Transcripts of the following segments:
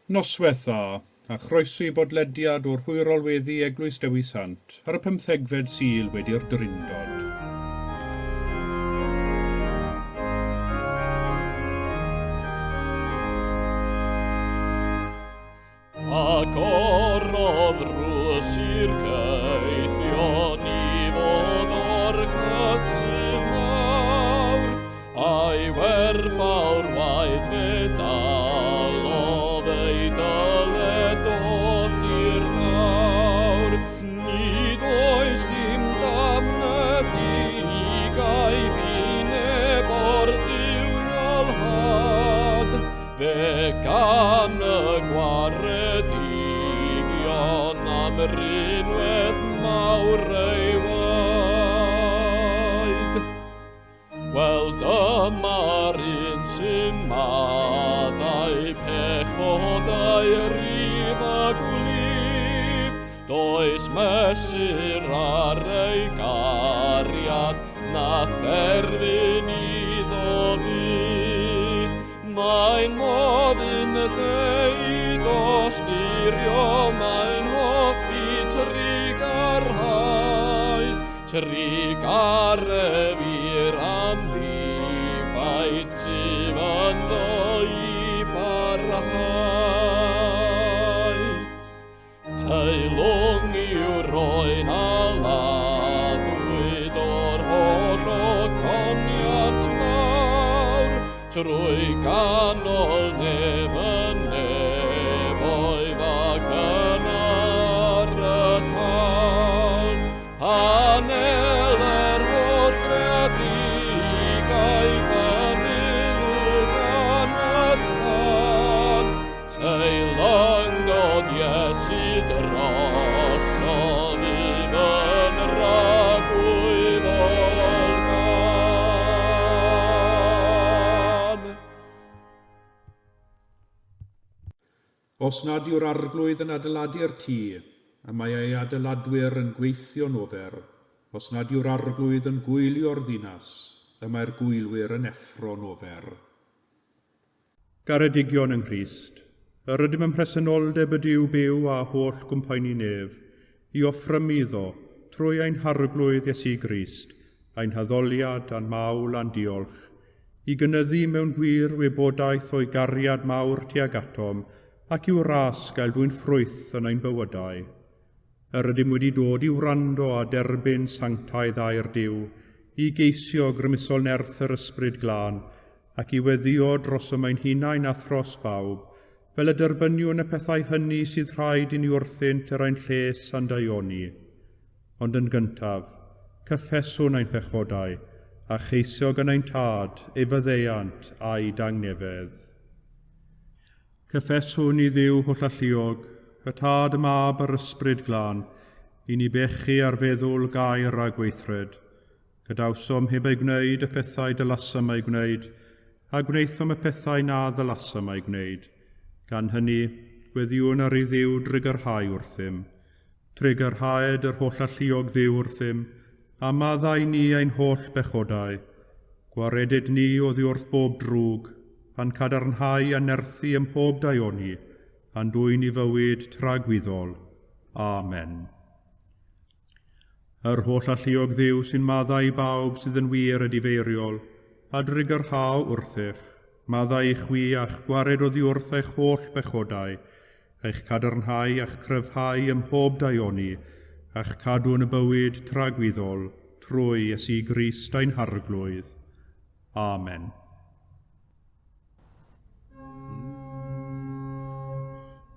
Noswaith dda, a chroeso i bodlediad o'r hwyrol weddi Eglwys Dewi Sant ar y pymthegfed Sul wedi'r Drindod. Agorodd rws i'r caethion i fod o'r cytun mawr, a'i werthfawr waith fe dalodd ei dyled oll i'r llawr. Nid oes dim damnedigaeth i neb o'r duwiol had, Fe gan y gwaredigion am rinwedd mawr ei waed. Wel dyma'r un sy'n maddau pechodau rif a gwlif, does mesur ar ei gariad na therfyn iddo fyth. Mae'n mofyn lle i dosturio, mae'n hoffi trugarhau, trugaref i'r amddiffaid sydd ynddo i barhau. Teilwng yw'r oen a laddwyd o'r holl ogoniant mawr, trwy ganol nef yn nefoedd ac yn ar y llawr. Panel yr holl greadigaeth yn ulw gan y tân, Teilyngdod Iesu drosodd i fy nragwyddol gan. Os nad yw'r Arglwydd yn adeiladu'r tŷ, y mae ei adeiladwyr yn gweithio'n ofer. Os nad yw'r Arglwydd yn gwylio'r ddinas, y mae'r gwylwyr yn effro'n ofer. Garedigion yng Nghrist, yr ydym ym mhresenoldeb y Duw byw a holl gwmpaeni nef, i offrymu iddo, trwy ein Harglwydd Iesu Grist, ein haddoliad a'n mawl a'n diolch, i gynyddu mewn gwir wybodaeth o'i gariad mawr tuag atom, ac i'w ras gael dwyn ffrwyth yn ein bywydau. Yr ydym wedi dod i wrando a derbyn sanctaidd air Duw, i geisio grymusol nerth yr Ysbryd Glân, ac i weddïo drosom ein hunain a thros bawb, fel y derbyniwn y pethau hynny sydd rhaid i ni wrthynt er ein lles a'n daioni. Ond yn gyntaf, cyffeswn ein pechodau, a cheisio gan ein Tad ei faddeuant a'i dangnefedd. Cyffeswn i Dduw hollalluog, y Tad, y Mab a'r Ysbryd Glân, i ni bechu ar feddwl, gair a gweithred. Gadawsom heb eu gwneud y pethau dylasom eu gwneud, a gwnaethom y pethau na ddylasom eu gwneud. Gan hynny, gweddïwn ar i Dduw drugarhau wrthym. Trugarhaed yr hollalluog Dduw wrthym, a maddau ni ein holl bechodau. Gwaredid ni oddi wrth bob drwg, a'n cadarnhau a nerthu ym mhob daioni, a'n dwyn i fywyd tragwyddol. Amen. Yr hollalluog Dduw sy'n maddau i bawb sydd yn wir edifeiriol, a drugarhau wrthych, maddau i chwi a'ch gwared oddi wrth eich holl bechodau, eich cadarnhau a'ch cryfhau ym mhob daioni, a'ch cadw yn y bywyd tragwyddol, trwy Iesu Grist ein Harglwydd. Amen.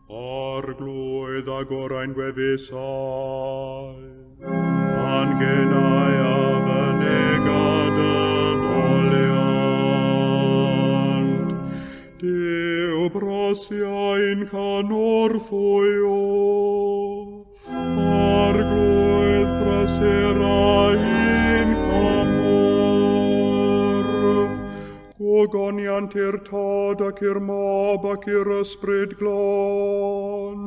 Arglwydd agor ein gwefusau, a'n genau a fynega dy foliant. Duw brosiau'n cynorthwyo, Arglwydd brysur ein cymorth. Gogoniant i'r Tad ac i'r Mab ac i'r Ysbryd Glân,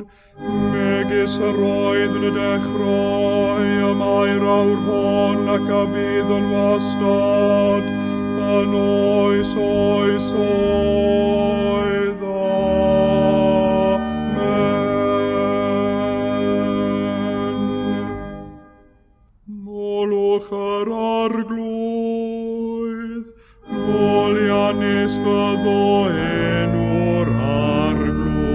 megis yr oedd yn y dechrau, y mae'r awr hon ac a bydd yn wastad, yn oes oes oedd. Canys fyddo enw'r Arglwydd.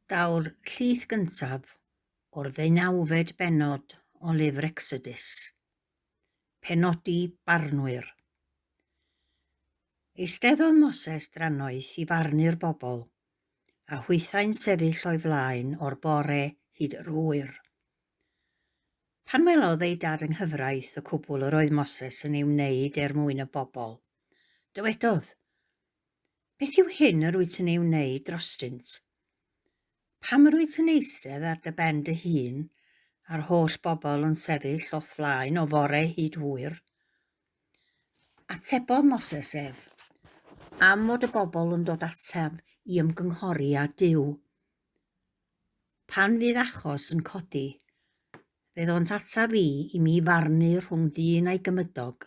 Daw'r llith gyntaf o'r ddeunawfed bennod o lyfr Exodus. Penodi barnwyr. Eisteddodd Moses drannoeth i farnu'r bobl, a hwythau'n sefyll o'i flaen o'r bore hyd yr hwyr. Pan welodd ei dad yng nghyfraith y cwbl yr oedd Moses yn ei wneud er mwyn y bobl, dywedodd, Beth yw hyn yr wyt yn ei wneud drostynt? Pam yr wyt yn eistedd ar dy ben dy hun, a'r holl bobl yn sefyll o'th flaen o fore hyd hwyr? Atebodd Moses ef, Am fod y bobl yn dod ataf i ymgynghori â Duw. Pan fydd achos yn codi, fe ddont ataf fi i mi farnu rhwng dyn a'i gymydog,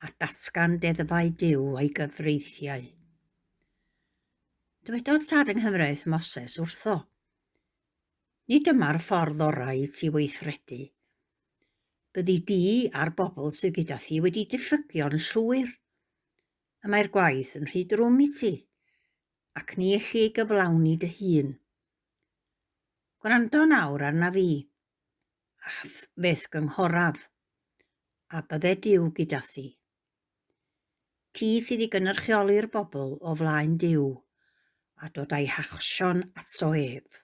a datgan deddfau Duw a'i gyfreithiau. Dywedodd tad yng nghyfraith Moses wrtho, Nid dyma'r ffordd orau i ti weithredu. Byddi di a'r bobl sydd gyda thi wedi diffygio'n llwyr. Y mae'r gwaith yn rhy drwm i ti, ac ni elli ei gyflawni dy hun. Gwrando nawr arnaf fi, a fe'th gynghoraf, a bydde Duw gyda thi. Ti sydd i gynyrchioli'r bobl o flaen Duw, a dod â'i hachosion ato ef.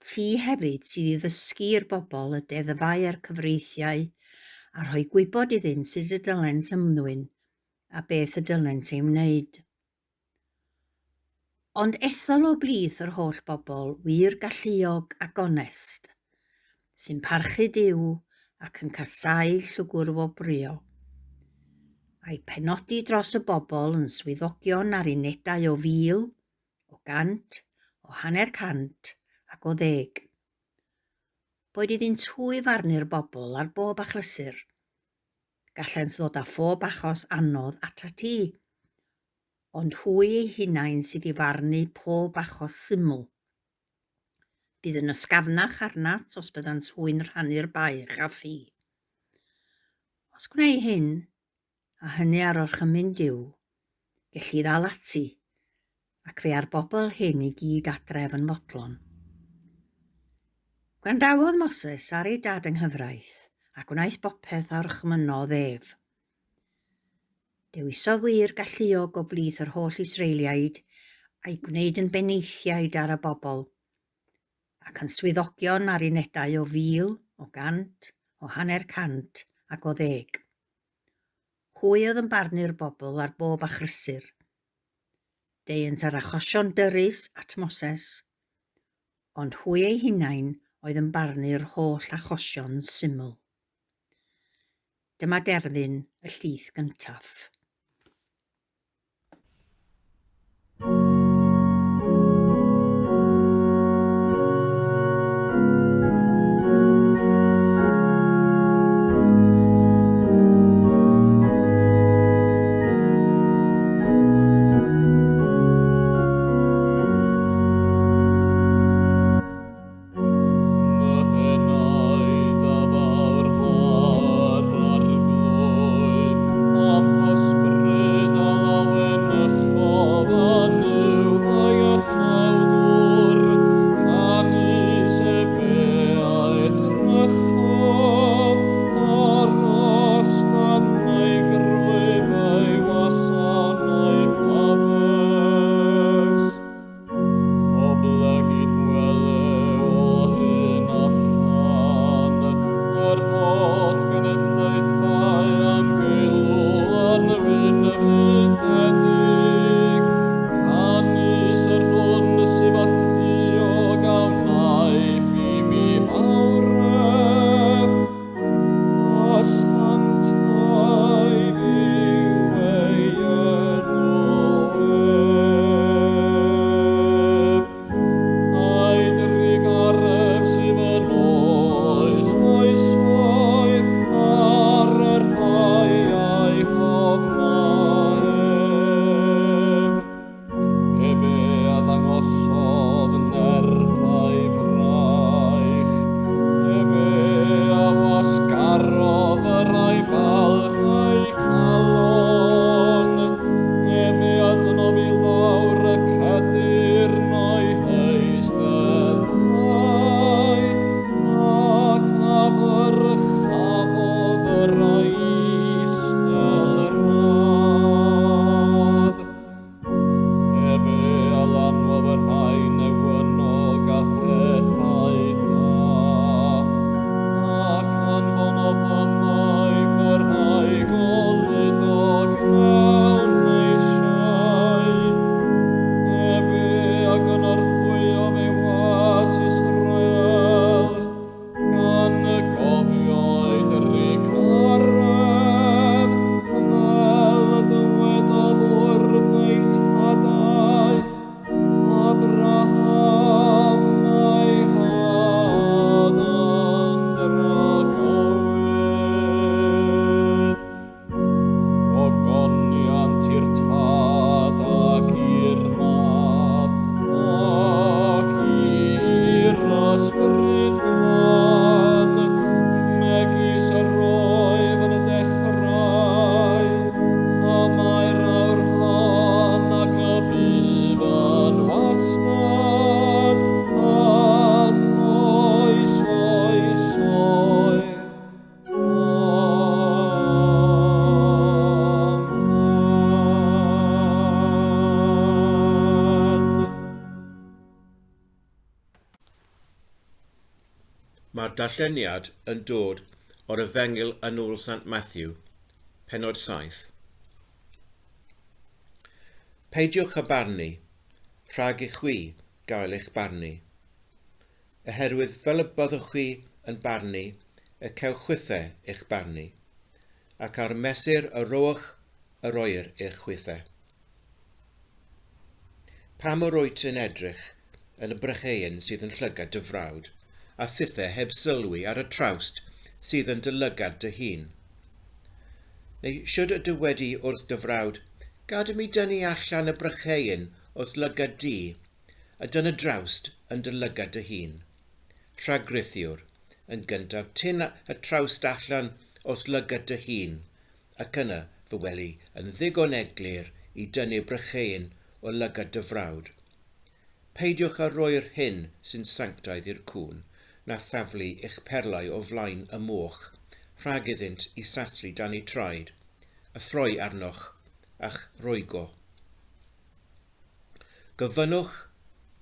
Ti hefyd sydd i ddysgu i'r bobl y deddfau a'r cyfreithiau, a rhoi gwybod iddynt sut y dylent ymddwyn, a beth y dylent ei wneud. Ond ethol o blith yr holl bobl wir galluog a gonest, sy'n parchu Duw ac yn casáu llwgrwobrwyo. a'i penodi dros y bobl yn swyddogion ar unedau o fil, o gant, o hanner cant ac o ddeg. Boed iddynt hwy farnu'r bobl ar bob achlysur. Gallent ddod â phob achos anodd atat ti, ond hwy eu hunain sydd i farnu pob achos syml. Bydd yn ysgafnach arnat os byddant hwy'n rhannu'r baich â thi. Os gwnei hyn, a hynny ar orchymyn Duw, gelli ddal ati, ac fe a'r bobl hyn i gyd adref yn fodlon. Gwrandawodd Moses ar ei dad yng nghyfraith, a gwnaeth bopeth a orchmynnodd ef. Dewisodd wir galluog o blith yr holl Israeliaid, a'i gwneud yn benaethiaid ar y bobl, ac yn swyddogion ar unedau o fil, o gant, o hanner cant ac o ddeg. Hwy oedd yn barnu'r bobl ar bob achlysur. Deuent â'r achosion dyrys at Moses, ond hwy eu hunain oedd yn barnu'r holl achosion syml. Dyma derfyn y llith gyntaf. Fy henaid a fawrha'r Arglwydd, a'm hysbryd a lawenychodd â Nuw fy Iachawdwr, canys efe a edrychodd ar ostyngeigrwydd ei wasanaeth addysg. Oblegid wele o hyn allan yr holl genedlaethau am geilw yn wynfydedig, canys yr hwn sydd alluog a wnaiff i mi fawredd, a sanctaidd yw ei enw ef. A'i drugaredd sydd yn oes oesoedd ar y rhai a'i hofna ef. Efe a ddangosodd nerth a'i fraich, efe a wasgarodd y rhai balch eu calon, efe a dynnodd i lawr y cedyrn o'i heisteddau, ac a ddyrchafodd y rhai isel radd. Efe a lanwodd y rhai newynog â phethau da, ac anfonodd ymaith y rhai goludog mewn eisiau. Efe a gynorthwyodd ei was Israel, gan gofio ei drugaredd, fel y dywedodd wrth ein tadau, Abraham a'i had yn dragywydd. Gogoniant i'r Tad ac i'r Mab ac i'r Ysbryd Glân, megis yr oedd yn y dechrau, y mae'r awr hon ac y bydd yn wastad, yn oes oesoedd. Amen. Mae'r darlleniad yn dod o'r Efengyl yn ôl Sant Matthew, pennod 7. Peidiwch â barnu, rhag i chwi gael eich barnu. Oherwydd fel y byddwch chwi yn barnu, y cewch chwithau eich barnu, ac ar mesur y rowch y roir i'ch chwithau. Pam yr wyt yn edrych yn y brycheuyn sydd yn llygad dy frawd, a thithau heb sylwi ar y trawst sydd yn dy lygad dy hun? Neu siwd y dywedi wrth dy frawd, gad i mi dynnu allan y brycheuyn wrth lygad di, a dyna drawst yn dy lygad dy hun? Rhagrithiwr, yn gyntaf tyn y trawst allan wrth lygad dy hun, ac yna fy weli yn ddigon eglur i dynnu brycheuyn o lygad dy frawd. Peidiwch â roi'r hyn sy'n sanctaidd i'r cŵn, na thaflu eich perlau o flaen y moch, rhag iddynt i sathru dan eu traed, a throi arnoch a'ch rwygo. Gofynnwch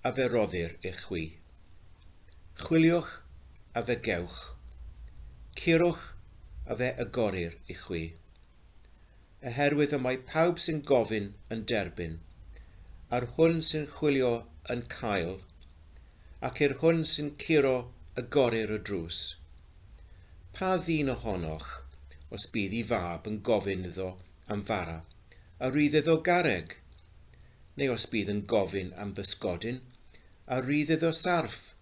a fe roddir i chwi. Chwiliwch a fe gewch. Curwch a fe agorir i chwi. Oherwydd y mae pawb sy'n gofyn yn derbyn, a'r hwn sy'n chwilio yn cael, ac i'r hwn sy'n curo agorir y drws. Pa ddyn ohonoch, os bydd ei fab yn gofyn iddo am fara, a rydd iddo garreg? Neu os bydd yn gofyn am bysgodyn, a rydd iddo sarff?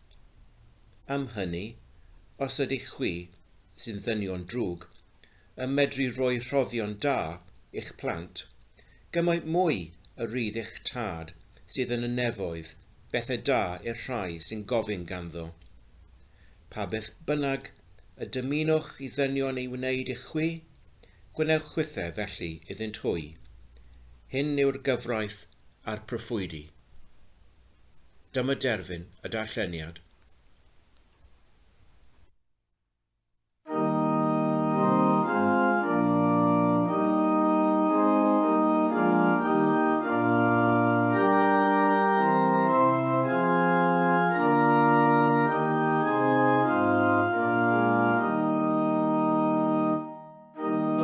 Am hynny, os ydych chwi, sy'n ddynion drwg, yn medru rhoi rhoddion da i'ch plant, gymaint mwy y rydd eich tad sydd yn y nefoedd bethau da i'r rhai sy'n gofyn ganddo. Pa beth bynnag y dymunwch i ddynion ei wneud i chwi, gwnewch chwithau felly iddynt hwy. Hyn yw'r gyfraith a'r proffwydi. Dyma derfyn y darlleniad.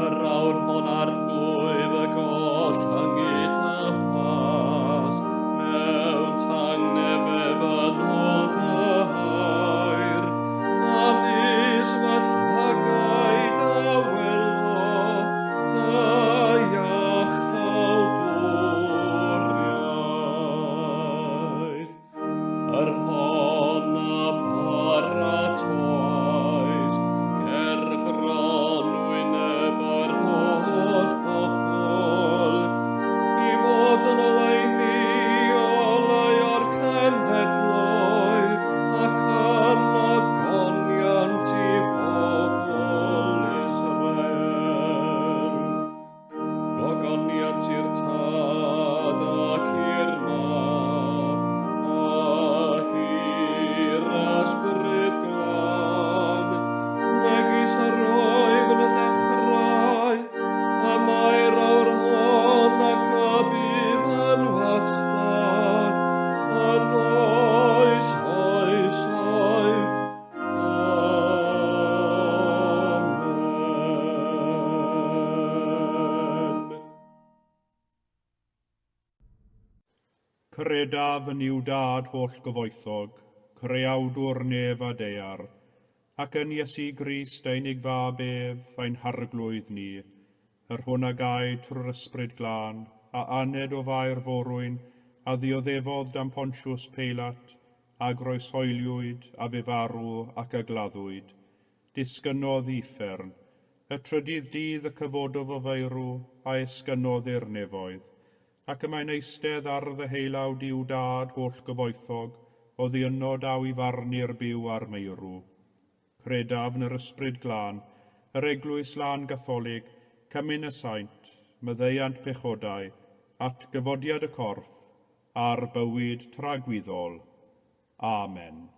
Yr awr hon arglwydd y gollyngu tapas, mewn tangnefedd yn ôl dy air, canys fy llygaid a welodd dy iachawdwriaeth. Yr hon a paratoais ger bron wyneb yr holl bobl, i fod yn oleuni oleuo'r cenhedloedd ac yn ogoniant i bobl Israel. Gogoniant i'r Tad ac i'r Mab ac i'r Ysbryd Glân, megis yr oedd yn y dechrau, y mae'r awr hon ac y bydd yn wastad, yn oes oesoedd. Amen. Credaf yn Nuw Dad holl gyfoethog, creawdwr nef a daear, ac yn Iesu Grist ei unig fab ef, ein harglwydd ni, yr hwn a gaed trwy'r ysbryd glân, a aned o Fair forwyn, a ddioddefodd dan Pontius Peilat, a groeshoeliwyd, a fe farw ac a gladdwyd. Disgynnodd i uffern. Y trydydd dydd y cyfododd o feirw, a esgynnodd i'r nefoedd. Ac y mae'n eistedd ar ddeheulaw Duw Dad holl gyfoethog, oddi yno daw i farnu'r byw a'r meirw. Credaf yn yr ysbryd glân, yr eglwys lân gatholig, cymun y saint, maddeuant pechodau, atgyfodiad y corff, a'r bywyd tragwyddol. Amen.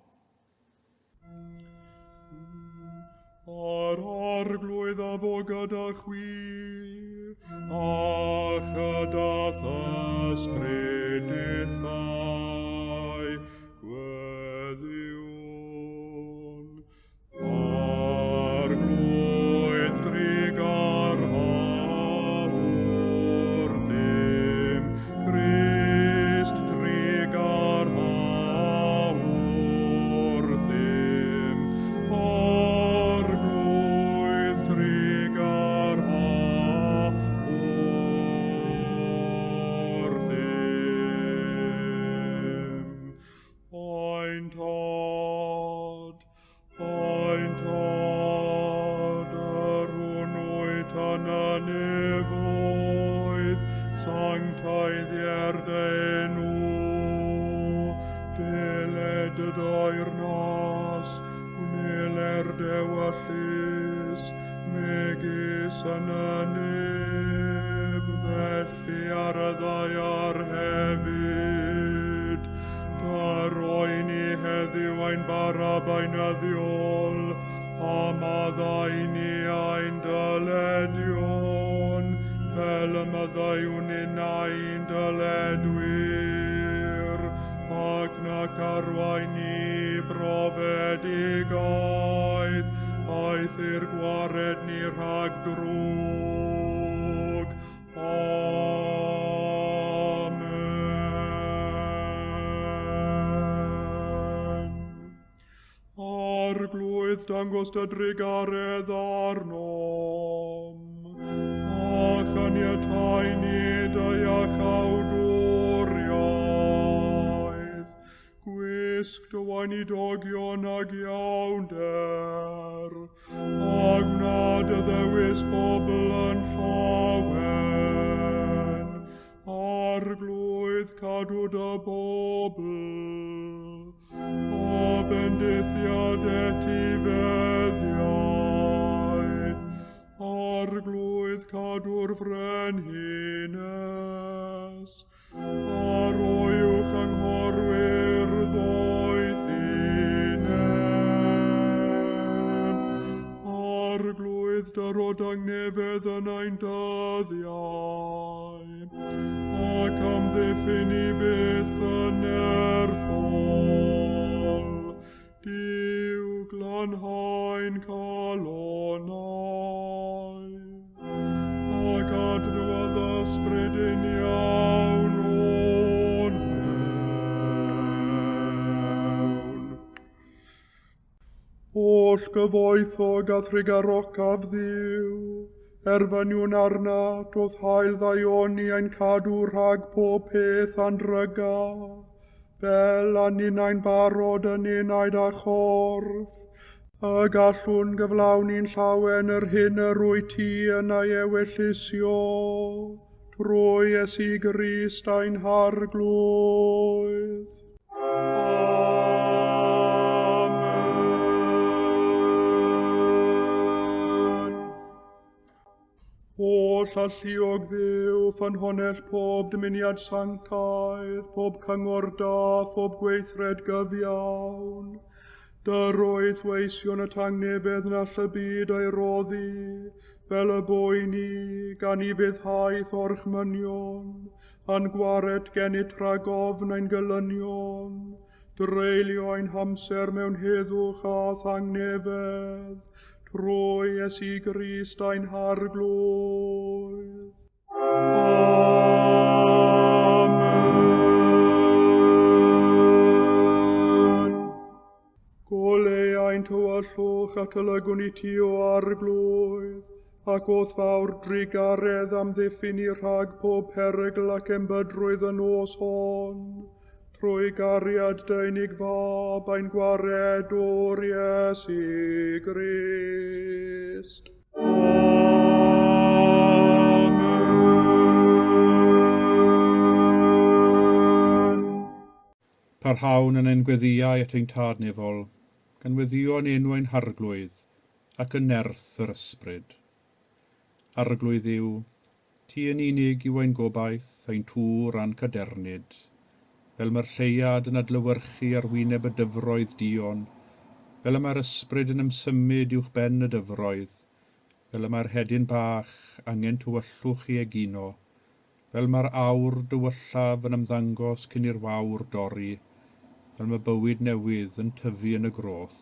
Yr arglwydd a fo gyda chwi, a chyda ysbryd dithau, gweddïwn. Arglwydd drugarha wrthym, Crist drugarha wrthym, Arglwydd drugarha wrthym. Sanctaiddier dy enw, deled dy deyrnas, gwneler dewyllys, megis yn y nef, felly ar y ddaear hefyd. Daroi ni heddiw ein bara beunyddiol, a maddau ni ein dyledion, fel y maddeuwn ninnau'n dyledwyr, ac nac arwain ni brofedigaeth, aeth i'r gwared ni rhag drwg. Amen. Arglwydd, dangos dy drugaredd arnom, a chaniatáu ni dy iachawdwriaeth. Gwisg dy weinidogion ag iawnder, a gwna dy ddewis bobl yn llawen. Arglwydd, cadw dy bobl, a bendithiad etifeddiaeth. Arglwydd, cadw'r frenhines, a roi uwch anghorwyr ddoethineb. Arglwydd, dyro dangnefedd yn ein dyddiau, ac amddiffyn i byth yn nerthol. Duw, glanhau'n calonnau, ac adnewyddu ysbryd uniawn o'n mewn. Holl gyfoethog a thrugarocaf Dduw, erfyniwn arnat o'th haul ddaioni ein cadw rhag pob peth andryga, fel a ninnau'n barod yn enaid a chorff, y gallwn gyflawni'n llawen yr hyn yr wyt ti yn ei ewyllysio, trwy Iesu Grist ein Harglwydd. Amen. Holl alluog Dduw, ffynhonnell pob dymuniad sanctaidd, pob cyngor da, phob gweithred gyfiawn, dyroedd weision y tangnefedd na all y byd ei roddi, fel y boi ni, gan i fuddhaeth orchmynion, a'n gwared gennyt rhag ofn ein gelynion, dreulio ein hamser mewn heddwch a thangnefedd, trwy Iesu Grist ein Harglwydd. Amen. Goleu ein tywyllwch at y lygwn i ti o Arglwydd, ac o'th fawr drugaredd amddiffyn ni rhag pob perygl ac embydrwydd y nos hon, trwy gariad dy unig fab ein gwaredwr Iesu Grist. Amen. Parhawn yn ein gweddïau at ein Tad nefol, gan weddïo yn enw ein Harglwydd ac yn nerth yr Ysbryd. Arglwydd Dduw, ti yn unig yw ein gobaith, ein tŵr a'n cadernid, fel mae'r lleuad yn adlewyrchu ar wyneb y dyfroedd duon, fel y mae'r ysbryd yn ymsymud uwch ben y dyfroedd, fel y mae'r hedyn bach angen tywyllwch i egino, fel mae'r awr dywyllaf yn ymddangos cyn i'r wawr dorri, fel mae bywyd newydd yn tyfu yn y groth.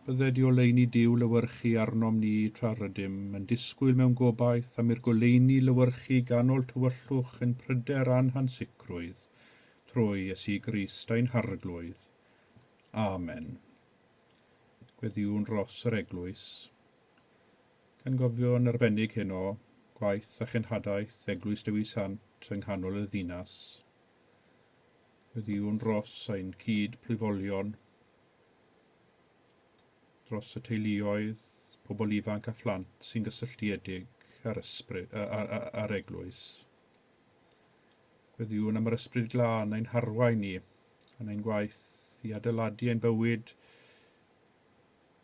Bydded i oleuni Duw lewyrchu arnom ni tra rydym yn disgwyl mewn gobaith am i'r goleuni lewyrchu ganol tywyllwch yn pryder a'n hansicrwydd, trwy Iesu Grist ein Harglwydd. Amen. Gweddïwn dros yr eglwys. Gan gofio yn arbennig heno, gwaith a chenhadaeth Eglwys Dewi Sant yng nghanol y ddinas. Gweddïwn dros ein cyd plwyfolion, dros y teuluoedd, pobl ifanc a phlant sy'n gysylltiedig â'r ysbryd, ar eglwys. Gweddïwn am yr Ysbryd Glân ein harwain ni yn ein gwaith i adeiladu ein bywyd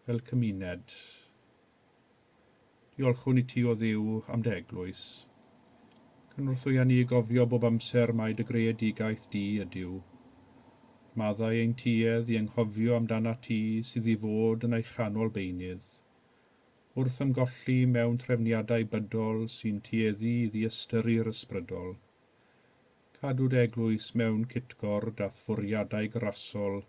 fel cymuned. Diolchwn i ti o Dduw am dy eglwys. Cynorthwya ni i gofio bob amser mai dy greadigaeth di ydyw. Maddau ein tuedd i anghofio amdanat ti sydd i fod yn ei chanol beunydd. Wrth ymgolli mewn trefniadau bydol sy'n tueddu i ddiystyru'r ysbrydol. Cadw dy eglwys mewn cytgord â'th fwriadau grasol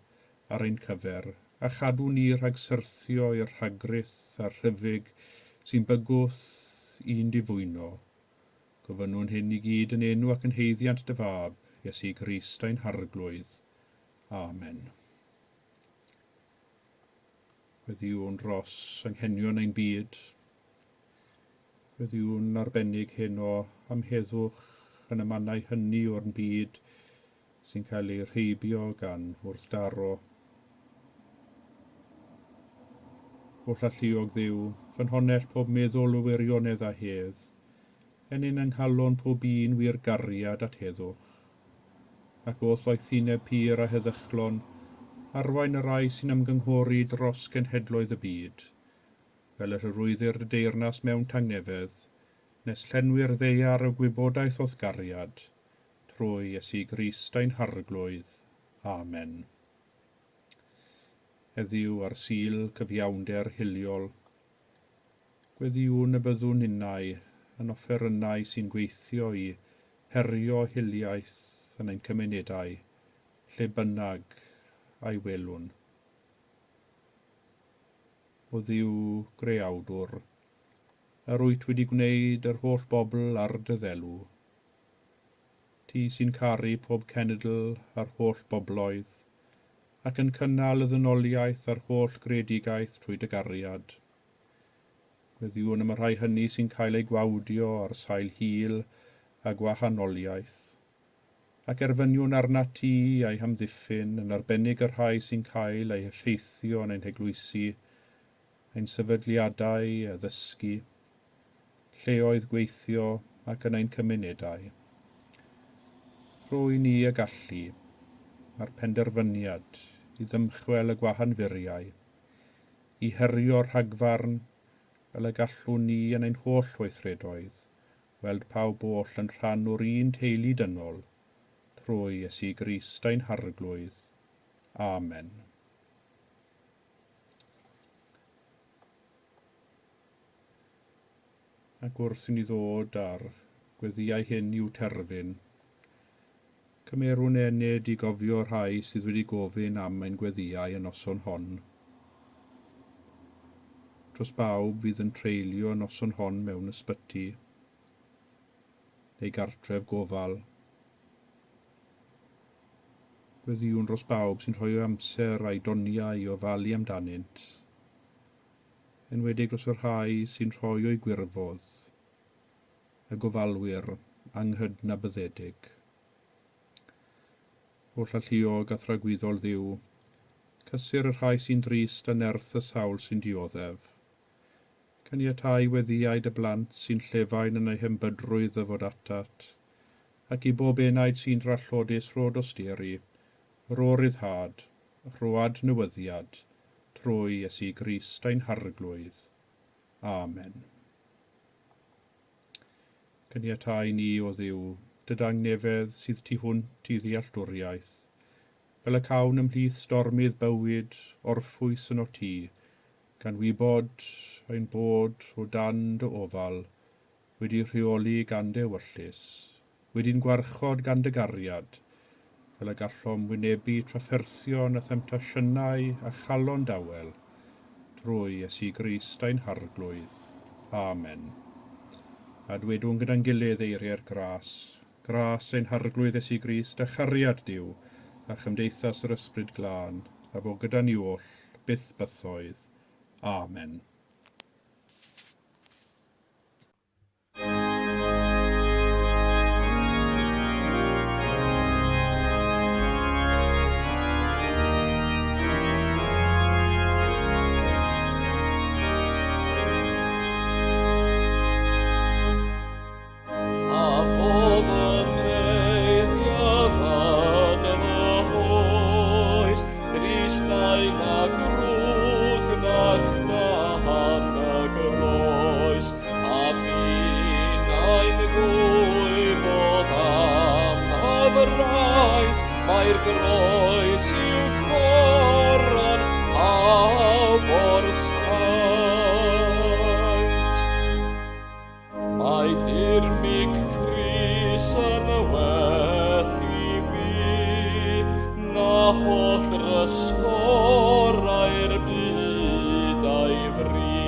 ar ein cyfer, a chadw ni rhag syrthio i'r rhagrith a'r rhyfyg sy'n bygwth i'n difwyno. Gofynnwn hyn i gyd yn enw ac yn haeddiant dy Fab, Iesu Grist ein Harglwydd. Amen. Gweddïwn dros anghenion ein byd. Gweddïwn arbennig heno am heddwch yn y mannau hynny o'r byd sy'n cael eu rheibio gan wrthdaro. Holl alluog Dduw, ffynhonnell pob meddwl o wirionedd a hedd, ennyn yng nghalon pob un wir gariad at heddwch. Ac o'th ddoethineb pur a heddychlon, arwain y rhai sy'n ymgynghori dros genhedloedd y byd, fel yr hyrwyddir dy deyrnas mewn tangnefedd, nes llenwi'r ddaear o gwybodaeth o'th gariad, trwy Iesu Grist ein Harglwydd. Amen. Heddiw ar Sul Cyfiawnder Hiliol, gweddïwn y byddwn ninnau yn offerynnau sy'n gweithio i herio hiliaeth yn ein cymunedau, lle bynnag a'i welwn. O Dduw Greawdwr, yr wyt wedi gwneud yr holl bobl ar dy ddelw. Ti sy'n caru pob cenedl a'r holl bobloedd, ac yn cynnal y ddynoliaeth a'r holl greadigaeth trwy dy gariad. Gweddïwn am y rhai hynny sy'n cael eu gwawdio ar sail hil a gwahanoliaeth, ac erfyniwn arnat ti a'u hamddiffyn, yn arbennig y rhai sy'n cael eu heffeithio yn ein heglwysi, ein sefydliadau addysgu, lleoedd gweithio ac yn ein cymunedau. Rho i ni y gallu a'r penderfyniad i ddymchwel y gwahanfuriau, i herio'r rhagfarn fel y gallwn ni yn ein holl weithredoedd weld pawb oll yn rhan o'r un teulu dynol, trwy Iesu Grist ein Harglwydd. Amen. Ac wrth i ni ddod â'r gweddïau hyn i'w terfyn, cymerwn ennyd i gofio rhai sydd wedi gofyn am ein gweddïau y noson hon. Dros bawb fydd yn treulio y noson hon mewn ysbyty neu gartref gofal. Gweddïwn dros bawb sy'n rhoi o amser a'i doniau i ofalu amdanynt, enwedig dros y rhai sy'n rhoi o'u gwirfodd, y gofalwyr anghydnabyddedig. Holl alluog a thragwyddol Dduw, cysur y rhai sy'n drist a nerth y sawl sy'n dioddef. Caniatáu weddïau dy blant sy'n llefain yn eu hembydrwydd ddyfod atat, ac i bob enaid sy'n drallodus rho dosturi, rho ryddhad, rho adnewyddiad, trwy Iesu Grist ein Harglwydd. Amen. Caniatáu ni, o Dduw, dy dangnefedd sydd tu hwnt i ddealltwriaeth, fel y cawn ymhlith stormydd bywyd orffwys ynot ti, gan wybod ein bod o dan dy ofal, wedi rheoli gan dy ewyllys, wedi'n gwarchod gan dy gariad, fel y gallom wynebu trafferthion a themtasiynau a chalon dawel, trwy Iesu Grist ein Harglwydd. Amen. A dwedwn gyda'n gilydd eiriau'r gras, gras ein Harglwydd Iesu Grist a chariad Duw a chymdeithas yr Ysbryd Glân, a fo gyda ni oll, byth bythoedd. Amen. A fo fy mreiddiodd. fraint, mae'r groes yw coron pawb o'r saint. Mae dirmyg Crist yn well i mi na holl drysorau'r byd a'i fri,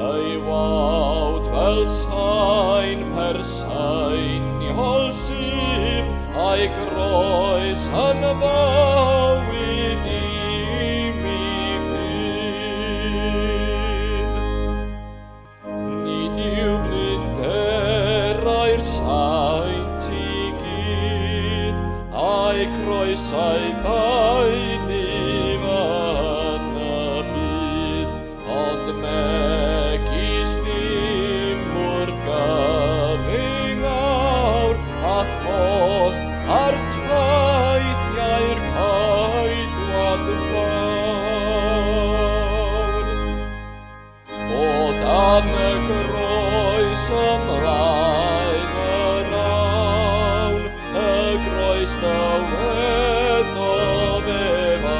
ei wawd fel sain persainiol sydd, a'i groes yn fywyd i mi fydd. Nid yw blinderau'r saint i gyd, a'i croesau baenyf yn y byd, ond megis dim wrth gyfyng awr, a thost ar teithiau'r ceidwad mawr. O dan y groes ymlaen yn awn, y groes dywedodd ef a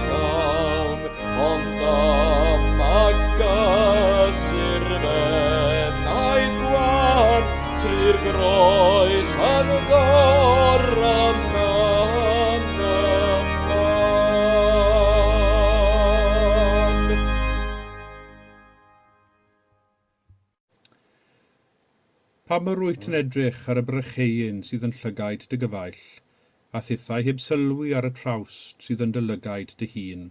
gawn, ond dyma gysur f'enaid gwan, trwy'r groes yn goron yn y man. Pam yr wyt yn edrych ar y brycheuyn sydd yn llygaid dy gyfaill, a thithau heb sylwi ar y trawst sydd yn dy lygaid dy hun?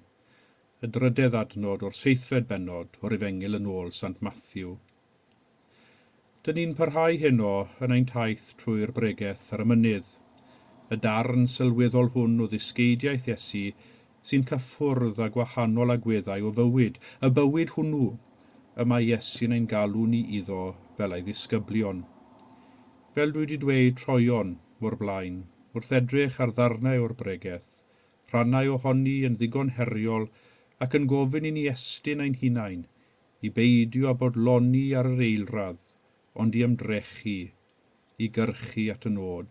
Y drydedd adnod o'r seithfed bennod o'r Efengyl yn ôl Sant Matthew. Dyn ni'n parhau heno yn ein taith trwy'r bregeth ar y mynydd, y darn sylweddol hwn o ddysgeidiaeth Iesu sy'n cyffwrdd â gwahanol agweddau o fywyd, y bywyd hwnnw y mae Iesu'n ein galw ni iddo fel ei ddisgyblion. Fel dwi wedi dweud troeon o'r blaen, wrth edrych ar ddarnau o'r bregeth, rhannau ohoni yn ddigon heriol ac yn gofyn i ni estyn ein hunain, i beidio â bodloni ar yr eilradd, ond i ymdrechu, i gyrchu at y nod.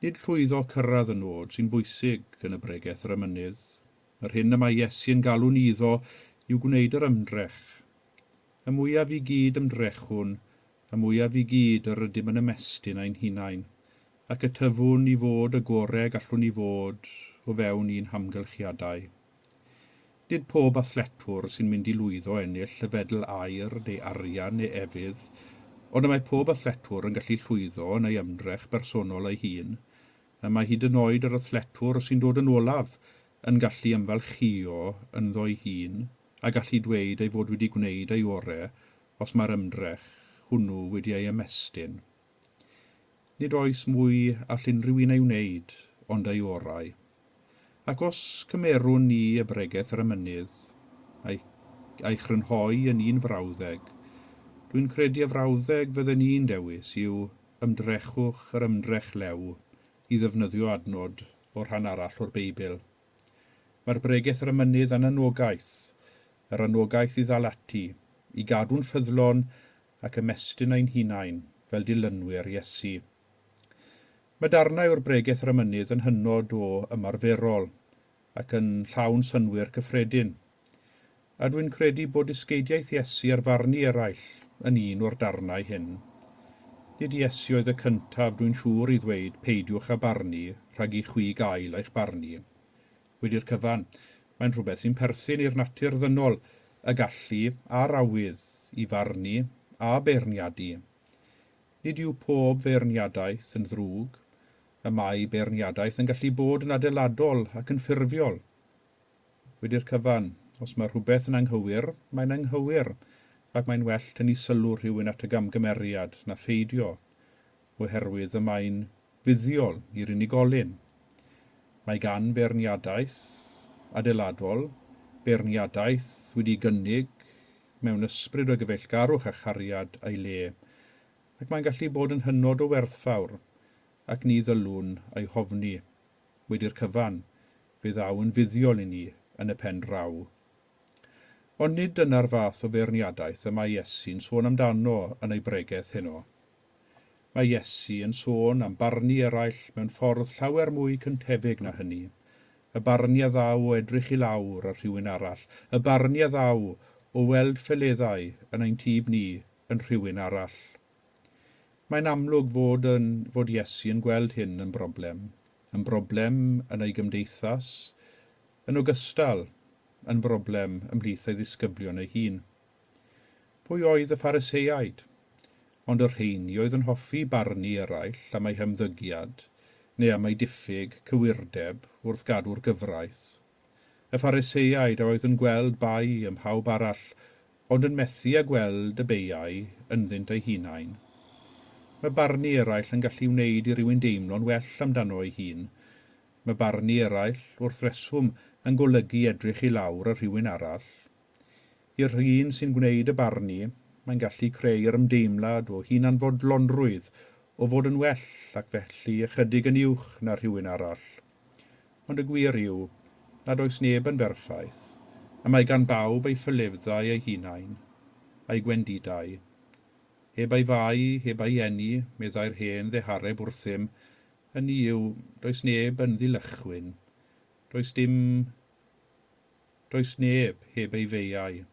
Nid llwyddo cyrraedd y nod sy'n bwysig yn y bregeth ar y mynydd. Yr hyn y mae Iesu'n galw ni iddo yw gwneud yr ymdrech. Y mwyaf i gyd ymdrechwn, y mwyaf i gyd yr ydym yn ymestyn ein hunain, ac y tyfwn i fod y gorau gallwn ni fod o fewn ein hamgylchiadau. Nid pob athletwr sy'n mynd i lwyddo ennill y fedal aur neu arian neu efydd, ond y mae pob athletwr yn gallu llwyddo yn ei ymdrech bersonol ei hun. Y mae hyd yn oed yr athletwr sy'n dod yn olaf yn gallu ymfalchïo ynddo'i hun a gallu dweud ei fod wedi gwneud ei orau os mae'r ymdrech hwnnw wedi ei ymestyn. Nid oes mwy all unrhyw un ei wneud ond ei orau. Ac os cymerwn ni y bregeth ar y mynydd, a'i chrynhoi yn un frawddeg, dwi'n credu y frawddeg fydden ni'n dewis yw ymdrechwch yr ymdrech lew i ddefnyddio adnod o'r rhan arall o'r Beibl. Mae'r bregeth ar y mynydd yn anogaeth, yr anogaeth i ddal ati, i gadw'n ffyddlon ac ymestyn ein hunain fel dilynwyr Iesu. Mae darnau o'r bregeth ar y mynydd yn hynod o ymarferol ac yn llawn synnwyr cyffredin. A dwi'n credu bod dysgeidiaeth Iesu ar farnu eraill yn un o'r darnau hyn. Nid Iesu oedd y cyntaf dwi'n siŵr i ddweud peidiwch â barnu rhag i chwi gael eich barnu. Wedi'r cyfan, mae'n rhywbeth sy'n perthyn i'r natur ddynol, y gallu a'r awydd i farnu a beirniadu. Nid yw pob feirniadaeth yn ddrwg. Y mae beirniadaeth yn gallu bod yn adeiladol ac yn ffurfiol. Wedi'r cyfan, os mae rhywbeth yn anghywir, mae'n anghywir, ac mae'n well tynnu sylw rhywun at y gamgymeriad na pheidio, oherwydd y mae'n fuddiol i'r unigolyn. Mae gan beirniadaeth adeiladol, beirniadaeth wedi gynnig mewn ysbryd o gyfeillgarwch a chariad a'i le, ac mae'n gallu bod yn hynod o werthfawr, ac ni ddylwn ei hofni. Wedi'r cyfan, fe ddaw yn fuddiol i ni yn y pen draw. Ond nid dyna'r fath o feirniadaeth y mae Iesu'n sôn amdano yn ei bregeth heno. Mae Iesu yn sôn am barnu eraill mewn ffordd llawer mwy cyntefig na hynny. Y barnu a ddaw o edrych i lawr ar rhywun arall, y barnu a ddaw o weld ffeleddau yn ein tyb ni yn rhywun arall. Mae'n amlwg fod, yn, fod Iesu yn gweld hyn yn broblem, yn broblem yn ei gymdeithas, yn ogystal yn broblem ymhlith ei ddisgyblion ei hun. Pwy oedd y Phariseaid? Ond y rheini oedd yn hoffi barnu eraill am eu hymddygiad neu am eu diffyg cywirdeb wrth gadw'r gyfraith. Y Phariseaid a oedd yn gweld bai ym mhawb arall, ond yn methu â gweld y beiau ynddynt eu hunain. Mae barnu eraill yn gallu wneud i rywun deimlo'n well amdano ei hun. Mae barnu eraill, wrth reswm, yn golygu edrych i lawr ar rhywun arall. I'r un sy'n gwneud y barnu, mae'n gallu creu'r ymdeimlad o hunanfodlonrwydd o fod yn well ac felly ychydig yn uwch na rhywun arall. Ond y gwir yw nad oes neb yn berffaith, a mae gan bawb ei ffaeleddau ei hunain, a'i gwendidau. Heb ei fai, heb ei eni, meddai'r hen ddihareb wrthym, hynny yw, does neb yn ddilychwyn, does dim, does neb heb ei feiau.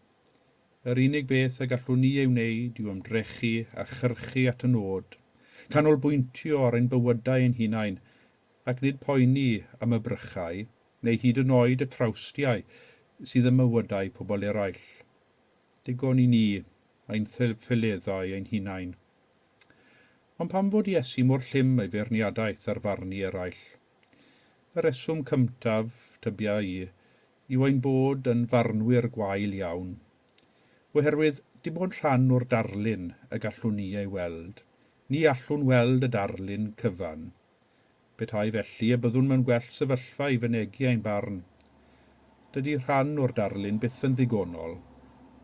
Yr unig beth y gallwn ni ei wneud yw ymdrechu a chyrchu at y nod, canolbwyntio ar ein bywydau ein hunain, ac nid poeni am y brychau, neu hyd yn oed y trawstiau sydd ym mywydau pobl eraill. Digon i ni, ein ffaeleddau ein hunain. Ond pam fod Iesu mor llym ei feirniadaeth ar farnu eraill? Y rheswm cyntaf, tybia i, yw ein bod yn farnwyr gwael iawn. Oherwydd dim ond rhan o'r darlun y gallwn ni ei weld. Ni allwn weld y darlun cyfan. Petai felly y byddwn mewn gwell sefyllfa i fynegi ein barn. Dydy rhan o'r darlun byth yn ddigonol,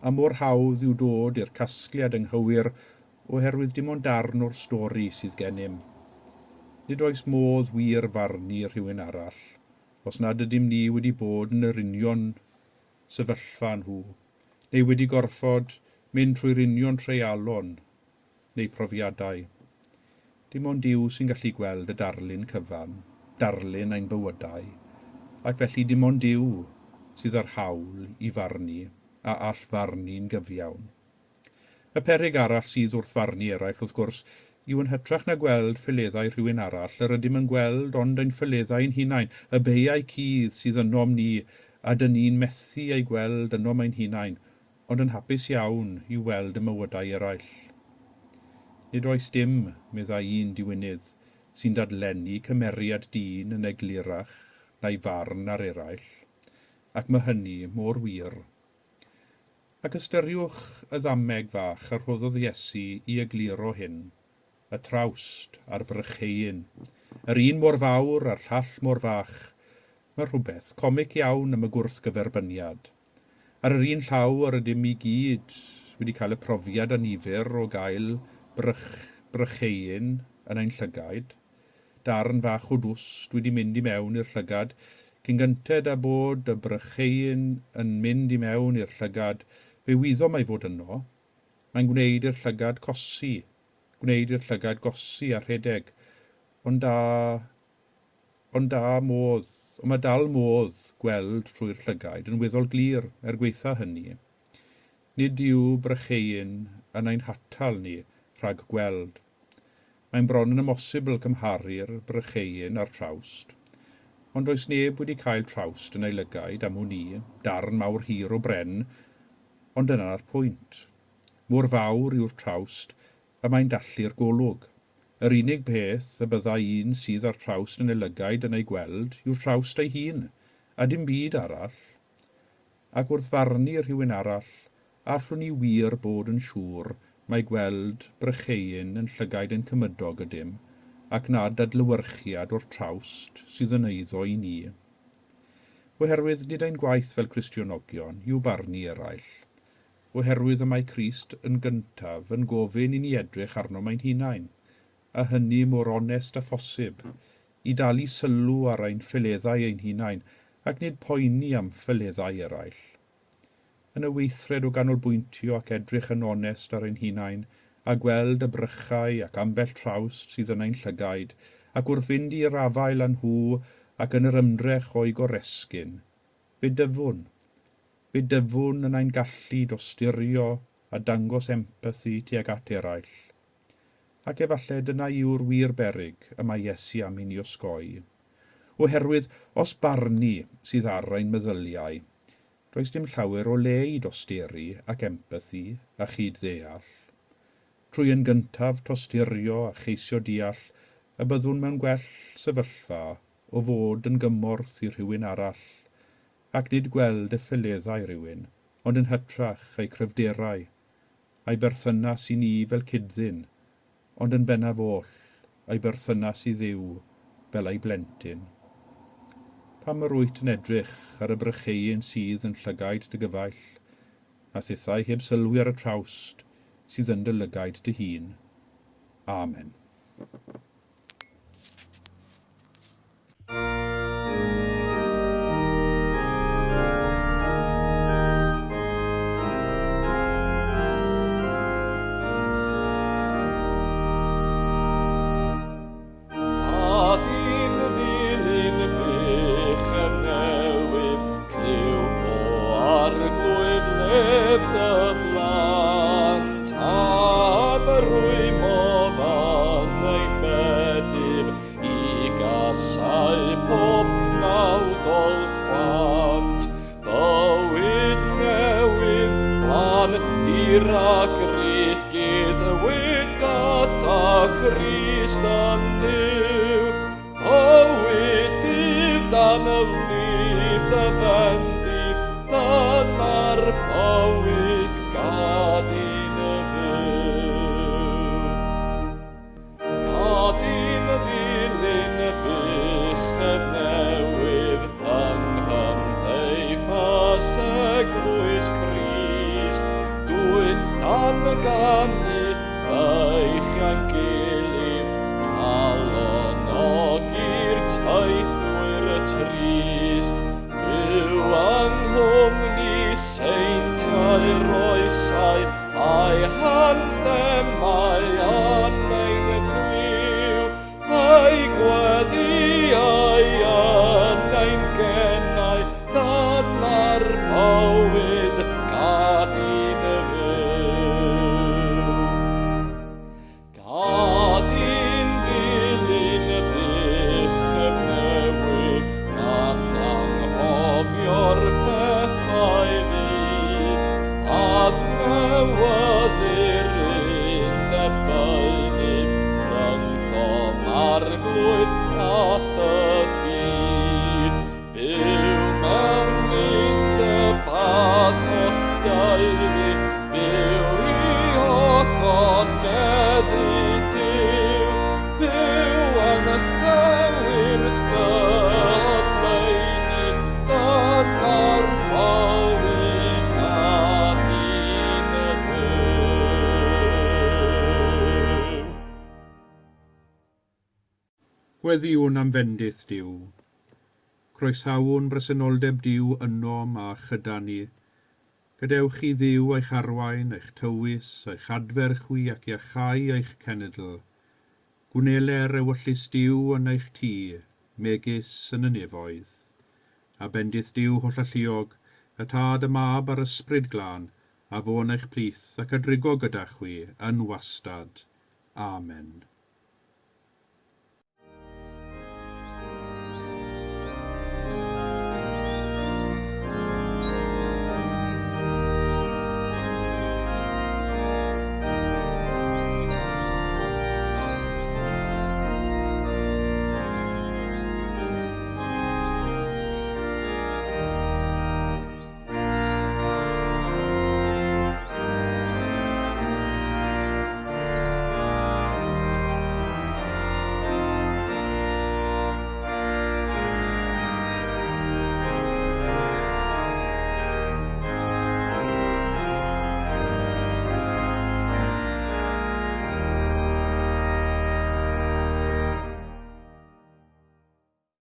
a mor hawdd yw dod i'r casgliad anghywir oherwydd dim ond darn o'r stori sydd gennym. Nid oes modd wir farnu rhywun arall, os nad ydym ni wedi bod yn yr union sefyllfa nhw, neu wedi gorfod mynd trwy'r union treialon neu profiadau. Dim ond Duw sy'n gallu gweld y darlun cyfan, darlun ein bywydau, ac felly dim ond Duw sydd â'r hawl i farnu, a all farnu'n gyfiawn. Y peryg arall sydd wrth farnu eraill, wrth gwrs, yw yn hytrach na gweld ffaeleddau rhywun arall, yr ydym yn gweld ond ein ffaeleddau ein hunain, y beiau cudd sydd ynom ni, a dyn ni'n methu eu gweld ynom ein hunain, ond yn hapus iawn i'w weld ym mywydau eraill. Nid oes dim, meddai un diwinydd, sy'n dadlennu cymeriad dyn yn eglurach na'i farn ar eraill, ac mae hynny mor wir. Ac ystyriwch y ddameg fach a rhoddodd Iesu i egluro hyn, y trawst a'r brycheuyn, yr un mor fawr a'r llall mor fach. Mae rhywbeth comic iawn am y gwrthgyferbyniad. Ar yr un llaw yr ydym i gyd wedi cael y profiad annifyr o gael brych, brycheuyn yn ein llygaid. Darn fach o dwst wedi mynd i mewn i'r llygad, cyn gynted â bod y brycheuyn yn mynd i mewn i'r llygad, fe wyddom ei fod yno. Mae'n gwneud i'r llygad cosi, gwneud i'r llygad gosi a rhedeg, ond da Ond da modd, ond mae dal modd gweld trwy'r llygaid yn weddol glir er gwaetha hynny. Nid yw brycheuyn yn ein hatal ni rhag gweld. Mae'n bron yn amhosibl cymharu'r brycheuyn â'r trawst. Ond does neb wedi cael trawst yn ei lygaid am wn i, darn mawr hir o bren, ond dyna'r pwynt. Mor fawr yw'r trawst y mae'n dallu'r golwg. Yr unig beth y byddai un sydd â'r trawst yn ei lygaid yn ei gweld yw'r trawst ei hun, a dim byd arall. Ac wrth farnu rhywun arall, allwn ni wir bod yn siŵr mai gweld brycheuyn yn llygaid ein cymydog ydym, ac nad adlewyrchiad o'r trawst sydd yn eiddo i ni. Oherwydd nid ein gwaith fel Cristionogion yw barnu eraill, oherwydd y mae Crist yn gyntaf yn gofyn i ni edrych arnom ein hunain, a hynny mor onest â phosib, i dalu sylw ar ein ffaeleddau ein hunain, ac nid poeni am ffaeleddau eraill. Yn y weithred o ganolbwyntio ac edrych yn onest ar ein hunain a gweld y brychau ac ambell trawst sydd yn ein llygaid, ac wrth fynd i'r afael â nhw ac yn yr ymdrech o'u goresgyn, fe dyfwn. Fe dyfwn yn ein gallu dosturio a dangos empathi tuag at eraill. Ac efallai dyna yw'r wir beryg y mae Iesu am i ni osgoi. Oherwydd os barnu sydd ar ein meddyliau, does dim llawer o le i dosturi ac empathi a chyd-ddeall. Trwy yn gyntaf tosturio a cheisio deall y byddwn mewn gwell sefyllfa o fod yn gymorth i rhywun arall, ac nid gweld y ffaeleddau rhywun, ond yn hytrach eu cryfderau, a'i berthynas i ni fel cyd-ddyn, ond yn bennaf oll, a'i berthynas i Dduw fel ei blentyn. Pam yr wyt yn edrych ar y brycheuyn sydd yn llygaid dy gyfaill, a thithau heb sylwi ar y trawst sydd yn dy lygaid dy hun? Amen. Gad i'n ddilyn buchedd newydd, clyw o Arglwydd lef dy blant, am rwymo fan ein bedydd, i gasau pob cnawdol chwant. Bywyd newydd, glân, diragrith, guddwyd gyda Crist yn Nuw. Bywyd dydd dan y lif dy fendith, dyna'r bywyd gad i'n fyw. Gad i'n ddilyn buchedd newydd yng nghymdeithas eglwys Crist, dwyn dan ganu beichiau'n gilydd, calonogi'r teithwyr trist, byw yng nghwmni seintiau'r oesau, a'i hanthemau yn ein clyw, a'i gweddïau yn ein genau, dyna'r bywyd gad i'n fyw. Gad i'n ddilyn buchedd newydd, gan anghofio'r pethau fu, adnewyddu'r undeb beunydd, rhyngddom Arglwydd a thydi. Byw mewn undeb â holl deulu, byw i ogoneddu Duw, byw yn llewyrch dy oleuni, dyna'r bywyd gad i'n fyw. Gweddïwn am fendith Duw. Croesawwn bresenoldeb Duw ynom a chyda ni. Gadewch i Dduw eich arwain, eich tywys, eich adfer chwi ac iachau eich cenedl. Gwneler ewyllys Duw yn eich tŷ, megis yn y nefoedd. A bendith Duw hollalluog, y Tad, y Mab a'r Ysbryd Glân, a fo yn eich plith ac a drigo gyda chwi yn wastad. Amen.